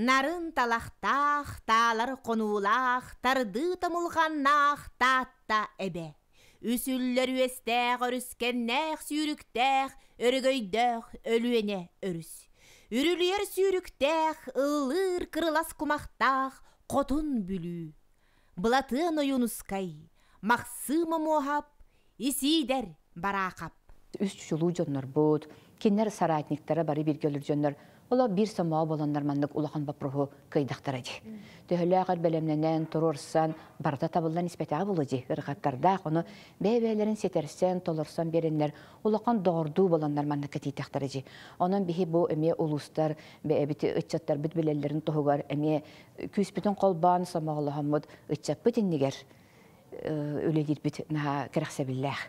Нарын талахтаах, таалар хонуулаах, тардыы томулҕаннаах Таатта эбэ. Үс үллэр үөстээх, өрүскэннээх, сүүрүктээх, өрөгөйдөөх Өлүөнэ өрүс. Үрүлүйэр сүүрүктээх, ыллыыр кырылас кумахтаах Хотун Бүлүү. Былатыан Ойуунускай, Махсыым Омуоһап, Исиидэр Бараахап. Үс чулуу дьоннорбут, кинилэр соратниктара бары бииргэ өлөр дьоннор, оло биир сомоҕо болоннор маннык улахан боппуруоһу кыайдахтара дии. Төһөлөөх эр бэлэмнэнэн, туруорсан, барыта табыллан испэтэҕэ буолуо дии, ырҕаттардаах, ону бэйэ-бэйэлэрин ситэрсэн, толорсон биэрэннэр, улахан доҕордуу болоннор маннык кэтиитэхтэрэ дии. Онон биһи бу эмиэ улуустар бэйэбит ыччаттарбыт билэллэрин туһугар эмиэ күүспүтүн холбоон сомоҕолоһоммут ыччаппыт иннигэр үлэлиирбит наһаа кэрэхсэбиллээх.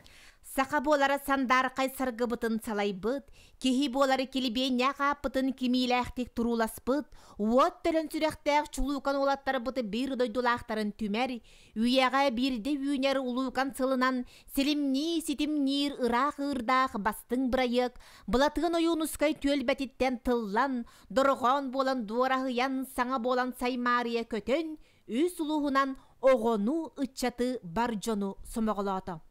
Саха буолара сандаархай саргыбытын салайбыт, киһи буолары килибиэнньээх ааппытын кимиилээхтик турууласпыт, уот төлөн сүрэхтээх чулуукан уолаттарбыты биир дойдулаахтарын түмэр, үйэҕэ биирдэ үүнэр улуукан сылынан силимнии ситимниир ыраах ыырдаах бастыҥ бырайыак Былатыан Ойуунускай түөлбэтиттэн тыллан, дорҕоон буолан дуораһыйан, саҥа буолан саймаарыйа көтөн, үс улууһунан оҕону, ыччаты, бар дьону сомоҕолоото.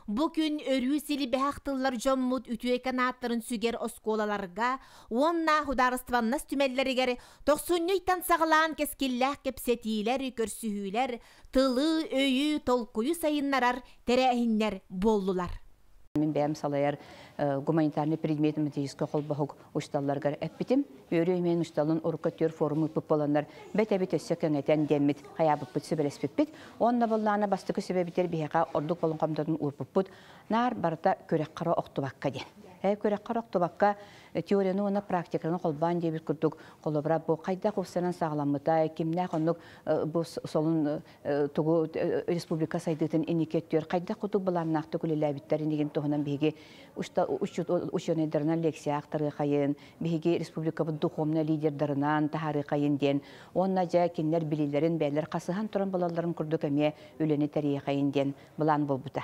Бу күн өрүү силбэһэх тыллар дьоммут үтүөкэн ааттарын сүгэр оскуолаларга уонна судаарыстыбаннас түмэллэригэр тохсунньу ыйтан саҕалаан кэскиллээх кэпсэтиилэр, көрсүһүүлэр, тылы, өйү, толкуйу сайыннарар тэрээһиннэр буоллулар. Мин бэйэм салайар гуманитарный предмет математическай холбоһук учууталларыгар эппитим. Үөрүү имээн учууталын урукка түөр форум ыыппыт буоланнар, бэт эбит өссө кэҥэтэн диэммит хайаабыппыт сүбэлэспиппит. Уонна буоллаҕына бастакы сүбэбитигэр биһиэхэ ордук болҕомтотун уурбуппут. Наар барыта күрэххэ охтубакка диэн. Күрэххэ охтубакка теорияны уонна практиканы холбоон диэбит курдук холобура бу хайдах уопсанан саҕаламмыта, кимнээх оннук бу солун тугу республика сайдыытын инники өттүгэр хайдах курдук былааннаахтык үлэлээбиттэрин игин туһунан биһиги ученайдарынан лекция аахтарыахайын, биһиги республикабыт духовнай лидердарынан таһаарыахайын диэн уонна дьэ кинилэр билиилэрин бэйэлэр хасыһан туран булалларын курдук эмиэ үлэни тэрийиэхэйин диэн былаан буолбута.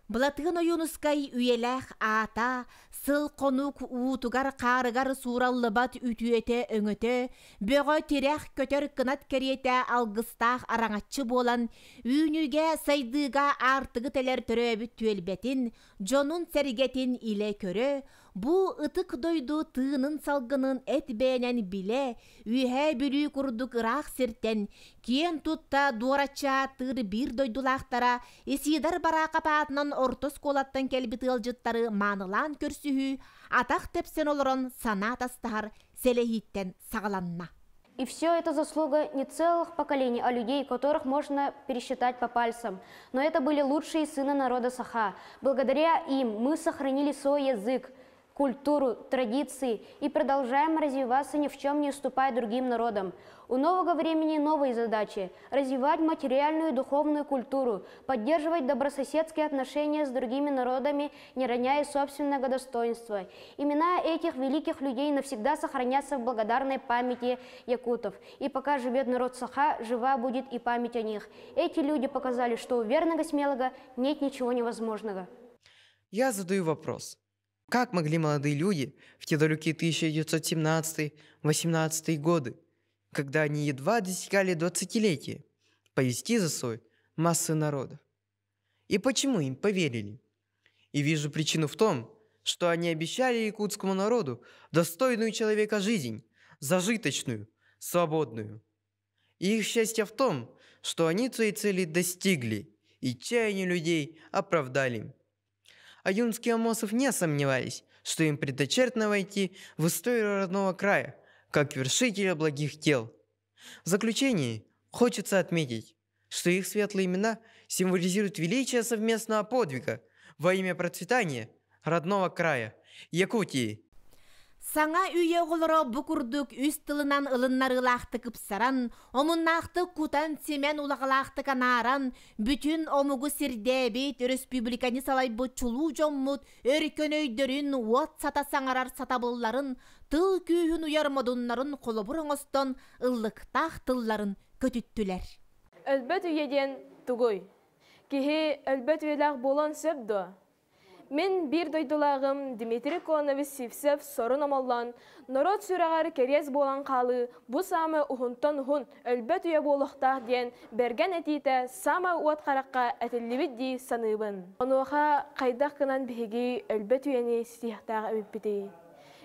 Былатыан Ойуунускай үйэлээх аата, сыл-хонук уутугар-хаарыгар суураллыбат үтүөтэ-өҥөтө, бөҕө тирэх көтөр кынат кэриэтэ алгыстаах араҥаччы буолан, үүнүүгэ, сайдыыга аартыгы тэлэр төрөөбүт түөлбэтин, дьонун-сэргэтин илэ көрө, бу ытык дойду тыынын-салгынын эт бэйэнэн билэ, Үөһээ Бүлүү курдук ыраах сиртэн, киэн тутта дуораччааттыыр биир дойдулаахтара Исидар Бараахап аатынан орто оскуолаттан кэлбит ыалдьыттары маанылаан көрсүһүү атах тэпсэн олорон санаа атастаһар сэлэһииттэн саҕаланна. И все это заслуга не целых поколений, а людей, которых можно пересчитать по пальцам. Но это были лучшие сыны народа Саха. Благодаря им мы сохранили свой язык, культуру, традиции и продолжаем развиваться, ни в чем не уступая другим народам. У нового времени новые задачи – развивать материальную и духовную культуру, поддерживать добрососедские отношения с другими народами, не роняя собственного достоинства. Имена этих великих людей навсегда сохранятся в благодарной памяти якутов. И пока живет народ Саха, жива будет и память о них. Эти люди показали, что у верного смелого нет ничего невозможного. Я задаю вопрос. Как могли молодые люди в те далекие 1917-18 годы, когда они едва достигали двадцатилетия, повести за собой массы народа? И почему им поверили? И вижу причину в том, что они обещали якутскому народу достойную человека жизнь, зажиточную, свободную. И их счастье в том, что они своей цели достигли и чаяние людей оправдали. А юнские Амосов не сомневались, что им предначертано войти в историю родного края, как вершителя благих дел. В заключении хочется отметить, что их светлые имена символизируют величие совместного подвига во имя процветания родного края Якутии. Саҥа үйэ оҕолоро бу курдук үс тылынан ылыннарыылаахтык ыпсаран, омуннаахтык кутан-симэн улаҕалаахтык анааран, бүтүн омугу сирдээбит, өрөспүүбүлүкэни салайбыт чулуу дьоммут өркөн өйдөрүн, уот сата саҥарар сатабылларын, тыл күүһүн уйар модуннарын холобур оҥостон ыллыктаах тылларын көтүттүлэр. Өлбөт үйэ диэн тугуй? Киһи өлбөт үйэлээх буолуон сөп дуо? Мин биир дойдулааҕым Дмитрий Конович Сивцев сорун омоллоон, норуот сүрэҕэр кэриэс буолан хаалыы бу саамай уһунтан уһун, өлбөт үйэ буолуохтаах диэн бэргэн этиитэ саамай уот харахха этиллибит дии саныыбын. Онуоха хайдах гынан биһиги өлбөт үйэни ситиһиэхтээх эбиппитий?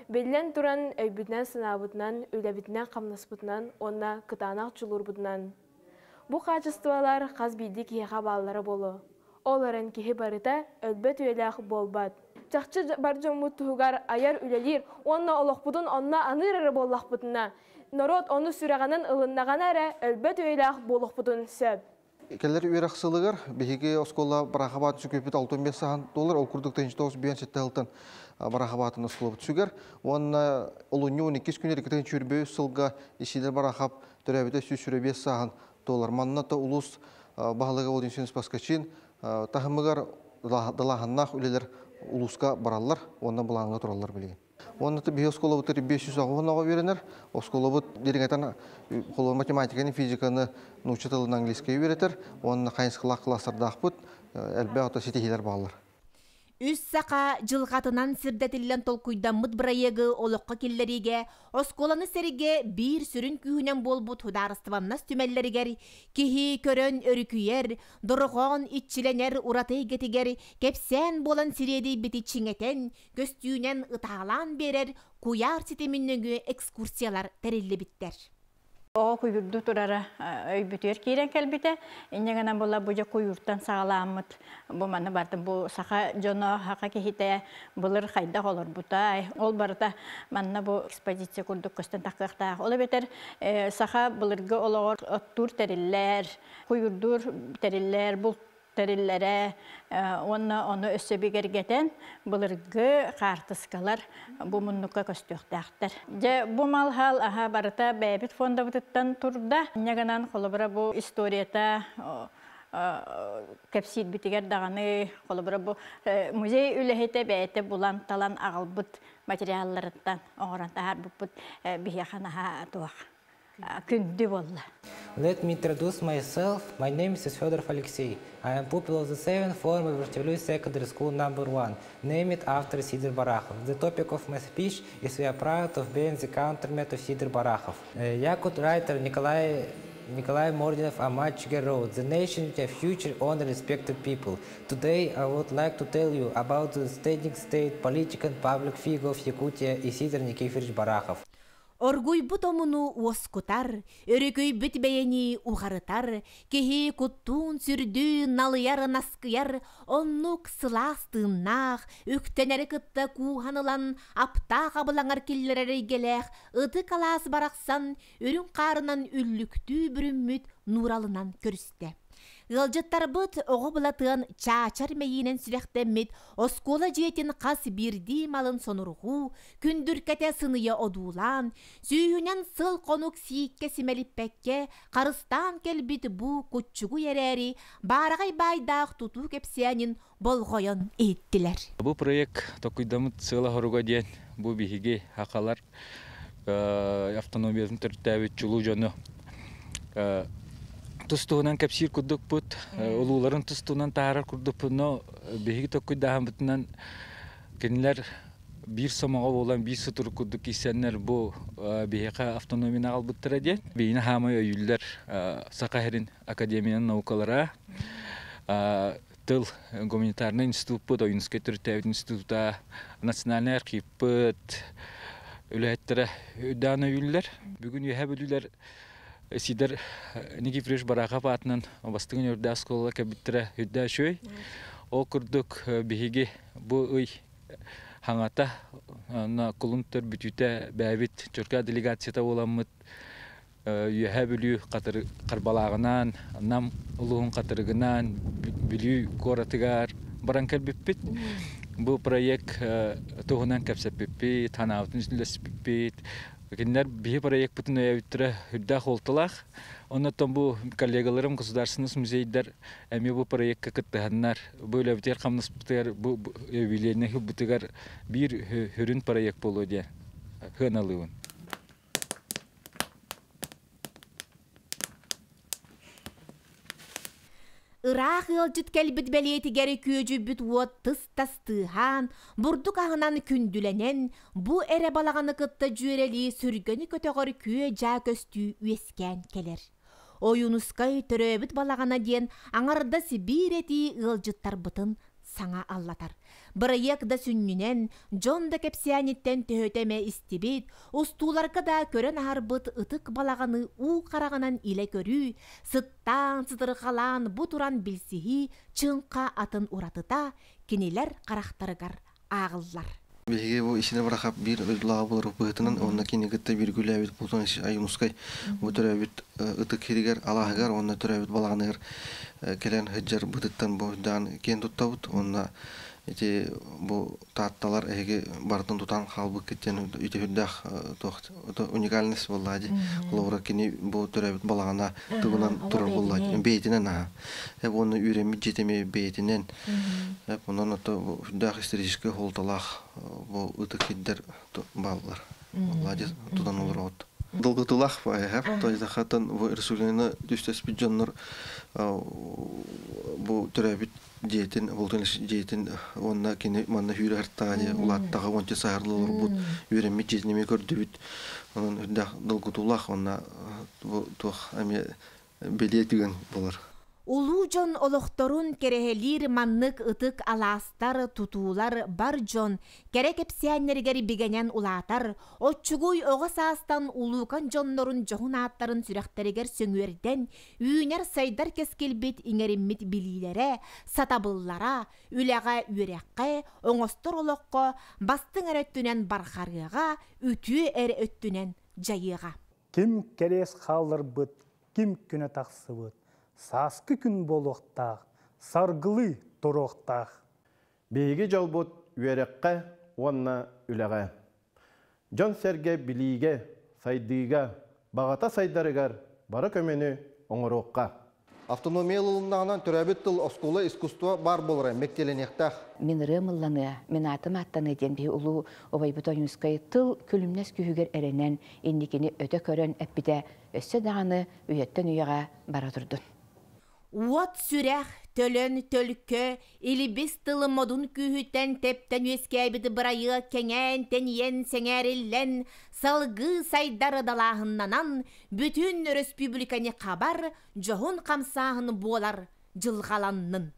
Биллэн туран, өйбүтүнэн-санаабытынан, үлэбитинэн-хамнаспытынан уонна кытаанах дьулуурбутунан. Бу хаачыстыбалар хас биирдии киһиэхэ бааллара буолуо. Ол эрэн киһи барыта өлбөт үйэлээх буолбат. Чахчы бар дьоммут туһугар айар-үлэлиир уонна олохпутун онно аныыр эрэ буоллахпытына, норуот ону сүрэҕинэн ылыннаҕына эрэ өлбөт үйэлээх буолуохпутун сөп. Кэлэр үөрэх сылыгар биһиги оскуола Барахабаат сүкүппүт 65 сахан доллар, ол курдук 1997 сылтан Барахабаатын оскуолабыт сүгэр. Уонна олунньу 12 күнүгэр 2023 сылга Исидор Барахап төрөөбүтэ 125 сааһын туолар. Манна то улуус баһылыга Владимир Спаскачин таһымыгар далааһыннаах үлэлэр улууска бараллар уонна былааҥҥа тураллар билигин. Уонна биһи оскуолабытыгар 580 оҕо үөрэнэр. Оскуолабыт дириҥэтэн холобур математиканы, физиканы, нуучча тылын, английскай үөрэтэр. Уонна хайысхалаах класстардаахпыт, элбэх ото ситиһиилэр бааллар. Үс саха дьылҕатынан сирдэтиллэн толкуйдаммыт бырайыагы олоххо киллэриигэ оскуоланы сэргэ биир сүрүн күүһүнэн буолбут судаарыстыбаннас түмэллэригэр киһи көрөн өрүкүйэр, дорҕоон иччилэнэр ураты эйгэтигэр кэпсээн буолан сириэдийбити чиҥэтэн, көстүүнэн ытаалаан биэрэр куйаар ситимин нөҥүө экскурсиялар тэриллибиттэр. Оҕо куйуурду турара өйбүтүгэр киирэн кэлбитэ. Инньэ гынан була бу дьэ куйууртан саҕаламмыт бу маны бардым бу саха дьоно, саха киһитэ былыр хайдах олорбутай. Ол барыта манна бу экспозиция курдук көстөн тахсыахтаах. Ол эбэтэр саха былыргы олоҕор оттуур тэриллэр, куйуурдуур тэриллэр, булт тэриллэрэ уонна ону өссө бигэргэтэн былыргы хаартыскалар бу муннукка көстүөхтээхтэр. Дьэ бу мал-хал аха барыта бэйэбит фондабытыттан турда. Инньэ гынан холобура бу историята кэпсиирбитигэр даҕаны холобура бу музей үлэһитэ бэйэтэ булан талан аҕалбыт материалларыттан оҥорон таһаарбыппыт биһиэхэ наһаа туох күндү буолла. Let me introduce myself. My name is Fedorov Alexei. I am pupil of the 7th form of Vertevlui Secondary School number 1, named after Sidor Barahov. The topic of my speech is we are proud of being the countryman of Sidor Barahov. Yakut writer Nikolai Mordinov Amachge wrote, "The nation with a future honor respected people. Today I would like to tell you about the standing state, political and public figure of Yakutia Isidor Nikiforovich Barahov. Оргуйбут омуну уоскутар, өрүкүйбүт бэйэни уҕарытар, киһи куттуун сүрдүү налыйар наскыйар, оннук сылаас тыыннаах, үктэнэри кытта кууһан ылан, аптаах абылаҥар киллэрэр эйгэлээх ытык алаас барахсан үрүҥ хаарынан үллүктүү бүрүммүт нууралынан көрүстэ. Ыалдьыттарбыт оҕо былатыан чаачар мэйиинэн сүрэхтэммит оскуола дьиэтин хас биирдии малын сонурҕуу, күндүркэтэ сыныйа одуулаан, сүүһүнэн сыл хонук сииккэ симэлиппэккэ харыстаан кэлбит бу куччугуй эрээри баараҕай баайдаах тутуу кэпсээнин болҕойон иһиттилэр. Бу проект токуйдамыт сыала-соруга диэн бу биһиги сахалар автономиятын төрүттээбит чулуу дьону тус-туһунан кэпсиир курдукпут, улууларын тус-туһунан таһаарар курдукпут, но биһиги токуйдааһыммытынан кинилэр биир сомоҕо буолан биир сутурук курдук киирсэннэр бу биһиэхэ автономияны аҕалбыттара диэн. Биһини хаамай өйүүллэр Саха сирин академиянын наукалара, тыл гуманитарнай институппут, Ойуунускай төрүттээбит института, национальнай архивпыт үлэһиттэрэ үрдээн өйүүллэр. Бүгүн үөһэ бүлүүлэр Сидор Никифорович Барахов аатынан бастыҥ үрдээх оскуола кэлбиттэрэ үрдээх үчүгэй. Ол курдук биһиги бу ый хаҥата кулун бүтүүтэ бэйэбит Чөркөөх делегацията буоламмыт Үөһээ Бүлүү Харбалааҕынан, Нам улууһун Хатырыгынан, Бүлүү куоратыгар баран кэлбиппит. Бу проект туһунан кэпсэппиппит, санаабытын үллэспиппит. Кинилэр биһи проекпытын өйөөбүттэрэ үрдээх уолталаах. Оннуттан бу коллегаларым государственный музейдар эмиэ бу проекка кыттыһаннар, бу үлэбитигэр хамнаспытыгар, бу юбилейный сылбытыгар биир сүрүн проект буолуо диэн сыаналыыбын. Ыраах ыалдьыт кэлбит бэлиэтигэр күөдьүйбүт уот тыс-тас тыаһаан, бурдук аһынан күндүлэнэн, бу эрэ балаҕаны кытта дьүөрэлии сүргэни көтөҕөр күө-дьаа көстүү үөскээн кэлэр. Ойуунускай төрөөбүт балаҕана диэн аҥардас биир этии ыалдьыттарбытын саҥа аллатар. Бырайыак да сүнньүнэн, дьон да кэпсээниттэн төһөтө эмэ истибит, устууларга да көрөн аһарбыт ытык балаҕаны уу хараҕынан илэ көрүү, сыттаан, сытырҕалаан бу туран билсиһии чыҥха атын уратыта кинилэр харахтарыгар ааҕыллар. Биһиги бу исинэ барахап биир дойдулааҕа буолар быһыытынан уонна кини кытта бииргэ үлэлээбит Платон Айуунускай бу төрөөбүт ытык сиригэр, алааһыгар уонна төрөөбүт балаҕаныгар кэлэн сылдьар бытыттан бу даан киэн туттабыт уонна ити бу таатталар эһиги барытын тутан хаалбыккыт диэн ити үрдээх туох уникальность буоллаа дии. Холобура кини бу төрөөбүт балаҕана тугунан турар буоллаа бэйэтинэн аһа. Эп уонна үүрэммит дьиэтэ бэйэтинэн. Эп онон ото үрдээх историческай суолталаах бу ытык сирдэр бааллар. Буоллаа дии тутан олороҕут. Долгутуулаах баайа, тойдахатын бу республиканы түстәспит дьоннор бу төрөөбүт дьиэтин, Болтун дьиэтин уонна кини манна сүүрэ сыртаҕа дии, улааттаҕа уонча саһарлы олорбут, үөрэммит дьиэтин эмиэ көрдүбүт. Онон үрдээх долгутуулаах уонна бу туох эмиэ бэлиэ түгэн буолар. Улуу дьон олохторун кэрэһэлиир маннык ытык алаастар, тутуулар бар дьон кэрэ кэпсээннэригэр бигэнэн улаатар, оччугуй оҕо саастан улуукан дьоннорун дьоһун ааттарын сүрэхтэригэр сөҥүөрдэн, үүнэр-сайдар кэскилбит иҥэриммит билиилэрэ, сатабыллара, үлэҕэ-үөрэххэ, оҥостор олоххо бастыҥ эрэ өттүнэн барҕарыаҕа, үтүө эрэ өттүнэн дьайыаҕа. Ким кэриэс хаалларбыт, ким күнэ тахсыбыт, сааскы күн буолуохтаах, саргылыы туруохтаах. Биһиги дьолбут үөрэххэ уонна үлэҕэ. Дьон-сэргэ билиигэ, сайдыыга, баҕата сайдарыгар бары көмөнү оҥоруохха. Автономия ылылыннаҕынан төрөөбүт тыл, оскуола, искусство баар буолара мэктиэлэниэхтээх. Мин ырыам ылланыа, мин аатым ааттаныа диэн биһи улуу убайбыт Ойуунускай тыл күлүмнэс күүһүгэр эрэнэн, инникини өтө көрөн эппитэ өссө даҕаны үйэттэн үйэҕэ бара турдун. Уот сүрэх, төлөн, төлкө, илбис тылы модун күүһүттэн тэптэн үөскээбит бырайыак кэҥээн, тэнийэн, сэҥээриллэн, салгыы сайдар далааһыннанан, бүтүн өрөспүүбүлүкэни хабар дьоһун хамсааһын буолар дьылҕаланнын.